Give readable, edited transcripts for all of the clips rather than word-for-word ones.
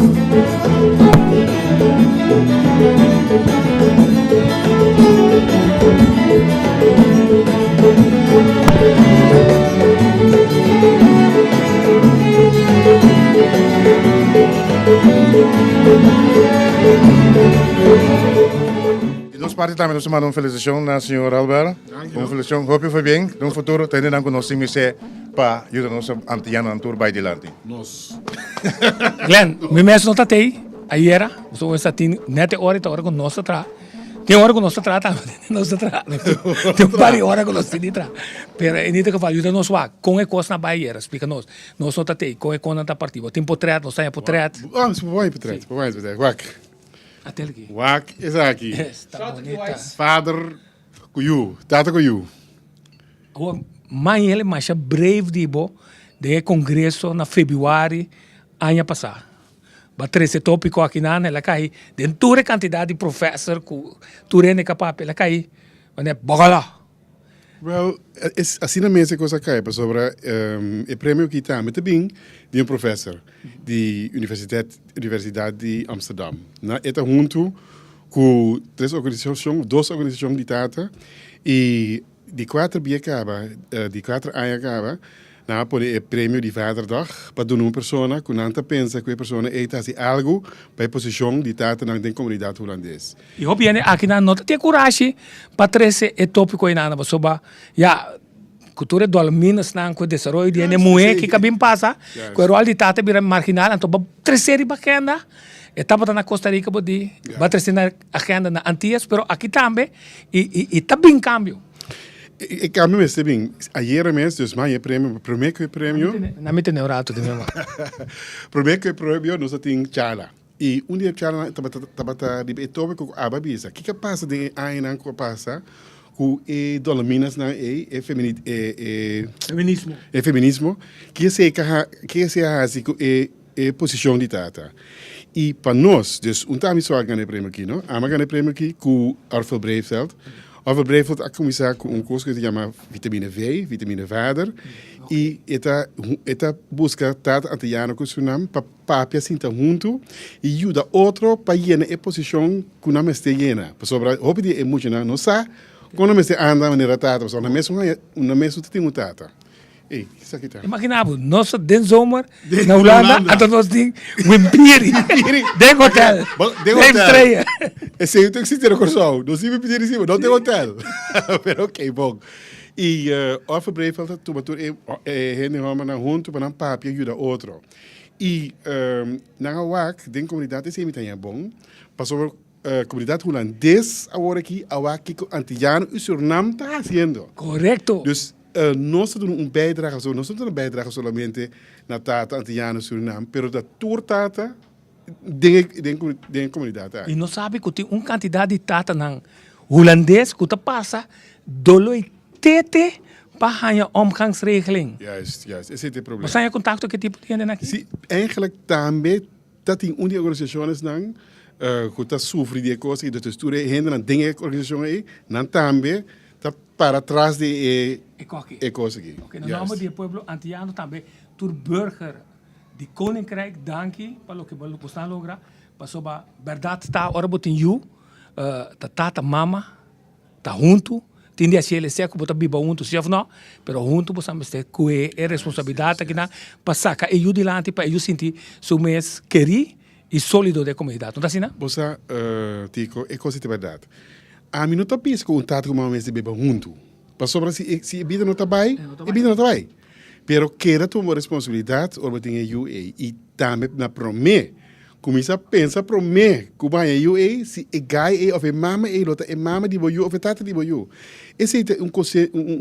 Di nos parti tambe nos ta manda un felicitacion na señor Albert. Un felicitacion hopi fue bien. Den un futuro ta hendenan cu nos tin mester pa yuda nos Antillanonan tur bay dilanti. Nos. Glenn, mi mes no ta tey ayera, pasobra mi sa tin net e ora y ta ora cu nos ta traha. Tin ora cu nos ta traha tambe, nos ta traha. Tin un par di ora cu nos tin di traha. Pero en ieder geval yuda nos wak con e cosnan a bay ayera, splica nos. Nos no ta tey, con e cosnan ta parti. Bo tin potret, nos ta haña potret. Ah, nos por haña potret, por haña potret. Wak. Atel aki. Wak esaki. Esta bonita. Vader cu yu, tata cu yu. Awor, Mañel e masha brave di bo den e congreso na februari aña pasa. Bo a trece topico akinan, el a cay den tur e cantidad di professor cu tur hende ca papia, el a cay manera bogolo. Wel, asina mes e cos a cay pasobra e premio aki tambe ta bin di un professor di Universidad di Amsterdam. Na e ta hunto cu tres organisacion, dos organisacion di tata y Di kuater bia kaba, di kuater aña kaba, nan a pone e premio di Vaderdag pa duna un persona ku nan ta pensa ku e persona ei ta hasi algu pa e posishon di tatanan den komunidat hulandes. I hopi hende akinan no ta tin e kurashi pa trese e topiko einan pasobra ya ku tur e dolminesnan ku e desaroyo di hende muhé ki ka bin pasa ku e ròl di tata bira marginal anto bo trese riba agenda e tabata na Costa Rica bo di bo a trese na Agenda na Antillas, pero aki tambe y y y ta bin cambio. E cambio mester bin. Ayera mes, dus maña e premio, prome cu e premio. Na mi tene un rato di mi man. Prome cu e premio nos a tin charla. Y un di e charlanan tabata tabata riba e topico cu aba bisa. Kico a pasa den e añanan cu a pasa cu e dolominasnan ey, e femini e e. Feminismo. E feminismo. Kico esey ka kico esey a haci cu e. E posishon di tata. I pa nos, dus un ta ami so a gana e premio aki, no? Ami a gana e premio aki ku Orville Breeveld. Orville Breeveld a kuminsá ku un kos ku e ta yama Vitamine V, Vitamine Vader, i e ta e ta buska tata antiyano ku Surinam pa papia sinta huntu i yuda otro pa yena e posishon ku nan mester yena. Pasobra hopi di e muchanan no sa kon nan mester anda manera tata, pasobra nan mes un haña nan mes no ta tin un tata. Ey, esaki ta. Imagina bo, nos ta den zomer na Hulanda, anto nos tin Wimpiri den hotel. Den Vijf hotel. estrella. Esei no ta existi na Kòrsou. Nos tin Wimpiri sí, pero no den hotel. Pero ok, bon. I Orfeo Breeveld ta tuma tur e hende hòmbernan huntu pa nan papia yuda otro. I nan a wak den komunidat esei mi ta haña bon, pasobra komunidat hulandes awor aki a wak kiko antiyano i Surnam ta hasiendo. Korekto. Dus Nos ta duna un bijdrage, so nos no ta duna bijdrage solamente na tata Antiyano Surinam, pero ta tur tata den e den den e komunidat aki. I nos sabi ku tin un kantidat di tatanan hulandes ku ta pasa dolo i tete pa haña omgangsregeling. Juist, juist, esei ta e problema. Bo sa haña kontakto ku e tipo di hendenan aki? Si, eigenlijk tambe ta tin un di e organisashonnan ku ta sufri di e kos aki, dus tur e hendenan den e organisashon ei, nan tambe Ta para tras di e e kos aki. Ok, na nomber di e pueblo Antiano tambe tur burger di Koninkrijk danki pa loke bo a logra pasobra bèrdat ta ora bo tin yu ta tata mama ta huntu tin di hasi elesea ku bo ta biba huntu si òf no pero huntu bo sa mester kue e responsabilidat akinan pa saka e yu dilanti pa e yu sinti su mes kerí i solido den e komunidat no ta asina? Bo sa Tico e kos ei ta bèrdat. Ami no ta bisa ku un tata ku mama mester beba huntu, pasobra si e si e bida no ta bai, e bida no ta bai. Pero keda tuma bo responsabilidat ora bo tin e yu ei i tambe na promé kuminsá pensa promé ku bo haña e yu ei si e gai ei òf e mama ei lo ta e mama di bo yu òf e tata di bo yu. Esei ta un kose un un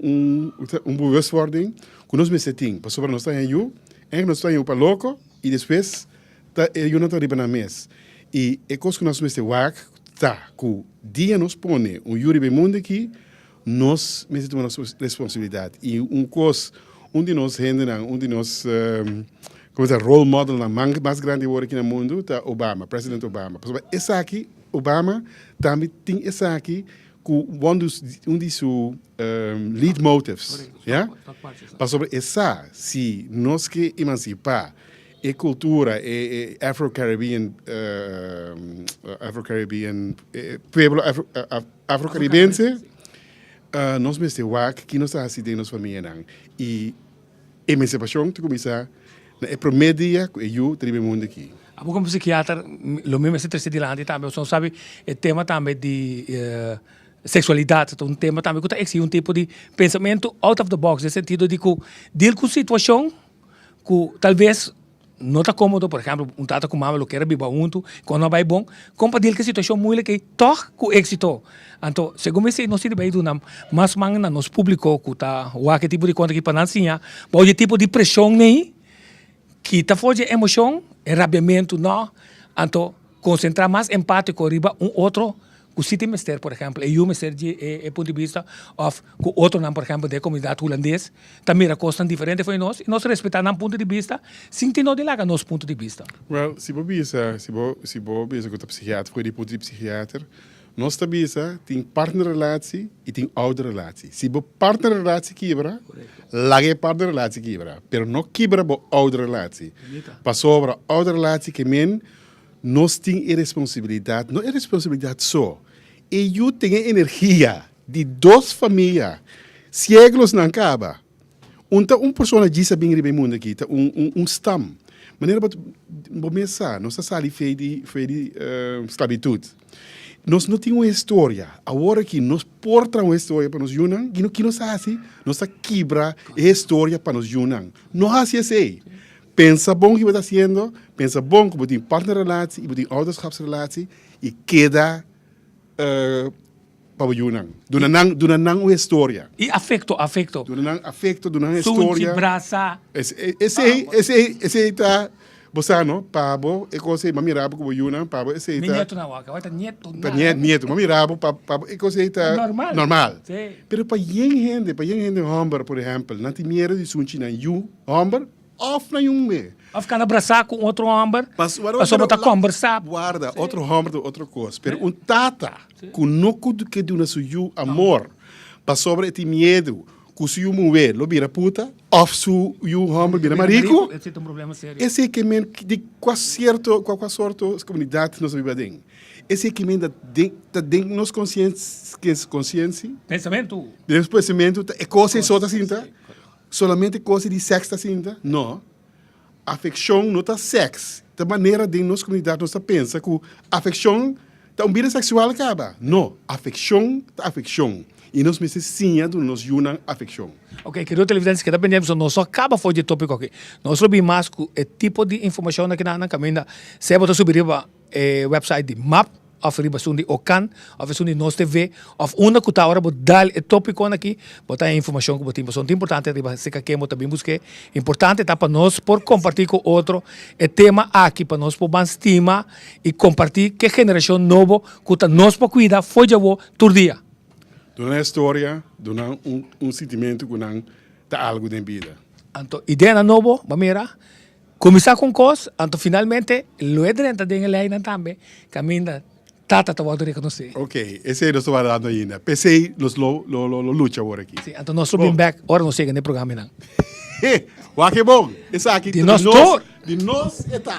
un un un bewustwording ku nos mester tin pasobra nos ta haña yu, èk nos ta haña yu pa loko i despues Ta e yunan ta riba nan mes. I e kos ku nos mester wak ta ku dia nos pone un yu riba e mundu aki, nos mester tuma nos responsabilidat. I un kos, un di nos hendenan, un di nos komo ta role modelnan mas grandi awor aki na mundu ta Obama, President Obama. Pasobra esaki, Obama tambe tin esaki ku un di su lead motives, ya. Pasobra e sa si nos ke emansipá. E kultura, e Afro-Caribbean, Afro-Caribbean, e pueblo Afro-Caribense, nos mester wak ki nos ta hasi den nos famianan. I emansipashon ta kuminsá na e promé dia ku e yu ta riba e mundu aki. Abo komo psikiater lo mi mester trese dilanti tambe, pasobra nos sabi e tema tambe di seksualidat ta un tema tambe ku ta eksigi un tipo di pensamentu out of the box, den sentido di ku deal ku situashon ku talves no ta kómodo, por ehèmpel un tata ku mama lo kier a biba huntu, kon no a bai bon, kon pa deal ku e situashon muilik ei tòg ku éksito. Anto segun mi esei nos tin di bai duna mas man na nos públiko ku ta wak e tipo di konta aki pa nan siña bou di e tipo di preshon ei, kita for di e emoshon, e rabiamentu no, anto konsentrá mas empátiko riba un otro Ku si tin mester, por ehèmpel, e yu mester di e punto di bista òf ku otronan, por ehèmpel, den e komunidat hulandes ta mira kosnan diferente for di nos i nos respetá nan punto di bista sin tin no di laga nos punto di bista. Wèl, si bo bisa, si bo, si bo bisa ku ta psikiater, for di punto di psikiater, nos ta bisa tin partnerrelatie i tin ouderrelatie. Si bo partnerrelatie kibra, laga e partnerrelatie kibra, pero no kibra bo ouderrelatie. Pasobra ouderrelatie ke men Nos tin e responsabilidat, no e responsabilidat so, e yu tin e energia di dos famia, sieglos-nan kaba. Un ta un persona djis a bin riba e mundu aki, ta un un un stam. Manera bo bo mes sa, nos a sali fei di fei di sklabitut. Nos no tin un historia. Awor aki nos por traha un historia pa nos yunan, i ki nos a hasi? Nos ta kibra e historia pa nos yunan. No hasi esei. Pensa bon ki bo ta hasiendo, pensa bon ku bo tin partnerrelatie i bo tin ouderschapsrelatie i keda pa bo yunan. Duna nan, duna nan un historia. I afekto, afekto. Duna nan afekto, duna nan historia. Sunchi, brasa. Esei, esei, esei ta, bo sa no, pa bo e kos ei, m'a mira bo ku bo yunan, pa bo esei ta. Mi nietunan wak, awor ta nietunan. Ta nietu, m'a mira bo, pa bo e kos ei ta. Normal. Normal. Si. Pero pa yen hende, pa yen hende hòmber, por ehèmpel, nan tin miedu di sunchi nan yu hòmber. Of na un me. Of kana brasá ku un otro hòmber pasobra bo ta kòmbersá. Warda, otro hòmber ta otro kos. Pero un tata ku no ke duna su yu amor pasobra e tin miedu ku su yu muhé lo bira puta òf su yu hòmber bira mariku, esei ke men di kua sierto, kua sorto komunidat nos ta biba aden. Esei ke men ta den nos konsiensi. Pensamentu. Den nos pensamentu ta e kos ei so ta sinta. Solamente cosa di sex ta sinta? No. Afeccion no ta sex. Ta manera den nos comunidad nos ta pensa cu afeccion ta un bida sexual caba. No. Afeccion ta afeccion. Y nos mester siña duna nos yunan afeccion. Ok, kerido televidentes, keda pendiente pasobra nos no caba for di e topico aki. Nos lo bin mas cu e tipo di informacion aki nan caminda. Sea bo ta subi riba e website di map of riba esun di Ocan of esun di Nos TV of unda ku ta ora bo dal e topikonan aki bo ta haña informashon ku bo tin pasobra ta importante riba seka ken bo ta bin busk'é importante ta pa nos por kompartí ku otro e tema aki pa nos por ban stima i kompartí ke generashon nobo ku ta nos por kuida for djawo tur dia. Duna nan e storia, duna nan un sintimentu ku nan ta algu den bida. Anto ideanan nobo bo a mira Kuminsá ku un kos, anto finalmente lo e drenta den e leinan tambe kaminda Tata ta wòrdu rekonosé. Ok, esei nos ta wardando ainda. P'esei nos lo lo lo lucha awor aki. Sí, anto nos lo bin bèk ora nos yega na e programanan. Wak e bon! Esaki Di nos tur! Di nos e ta!